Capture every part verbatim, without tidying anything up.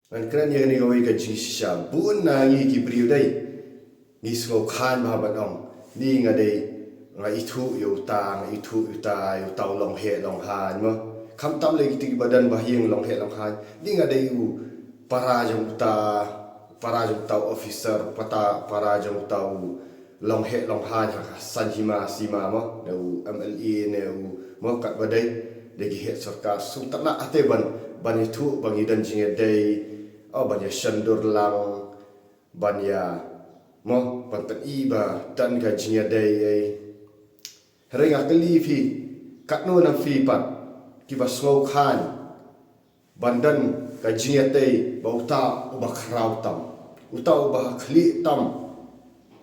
Ngan kren ïa kane kawei ka jingshisha. Bun na ngi ki briew dei ngi sngewkhan bha ban ong, ni nga dei, nga ithuh ïa uta, nga ithuh ïa uta, ïa uta u longheh longhan mo. Khamtam lei kito kiba don ba ha ïing longheh longhan. Ni nga dei u para jong uta, para jong uta u officer, pata para jong uta u longheh longhan ha ka san hima sima mo, ne u M L A ne u mo katba dei, dei ki heh sorkar. Sngewtynnat hate ban, ban ithuh ba ngi don jingïadei, o ban ïa shondur lang, ban ïa mo, ban pyni ba don ka jingïadei ei. Hynrei nga kylli phi, katno na phi pat kiba sngewkhan ban don ka jingïadei bad uta uba khraw tam, uta uba ha khlieh tam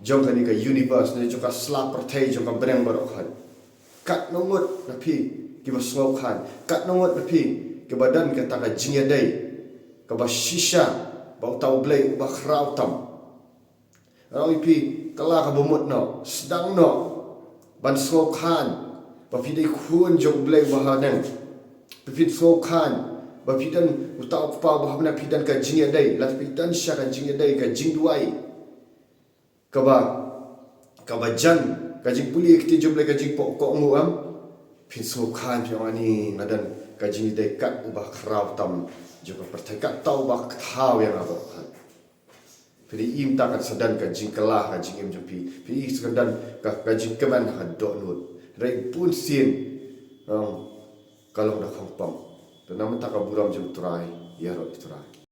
jong kane ka universe, ne jong ka sla pyrthei, jong ka bneng baroh khoit. Katno ngut na phi kiba sngewkhan, katno ngut na phi kiba don kata ka jingïadei kaba shisha bad uta U Blei uba khraw tam. Nga ong ïa phi, kylla kaba mut noh, sdang noh ban sngewkhan ba phi dei khun jong U Blei uba ha bneng. Phi, phin sngewkhan ba phi don uta U Kpa uba ha bneng, phi don ka jingïadei, lada phi don shisha ka jingïadei, ka jingduwai kaba, kaba jan, ka jingpule ïa ka ktien jong U Blei, ka jingpyrkhat kohnguh, em? Phin sngewkhan, phin ong, ani nga don ka jingïadei kat uba khraw tam jong ka pyrthei, kat uta uba thaw ïa nga baroh khoit. Phi i mynta kan sa don ka jingkylla ha ka jingim jong phi. Phi i sa don ka, ka jingkmen ha ka dohnud. Hynrei bunsien, em, ka long da khongpong. Te na mynta ka burom jong U Trai ïaroh ïa U Trai.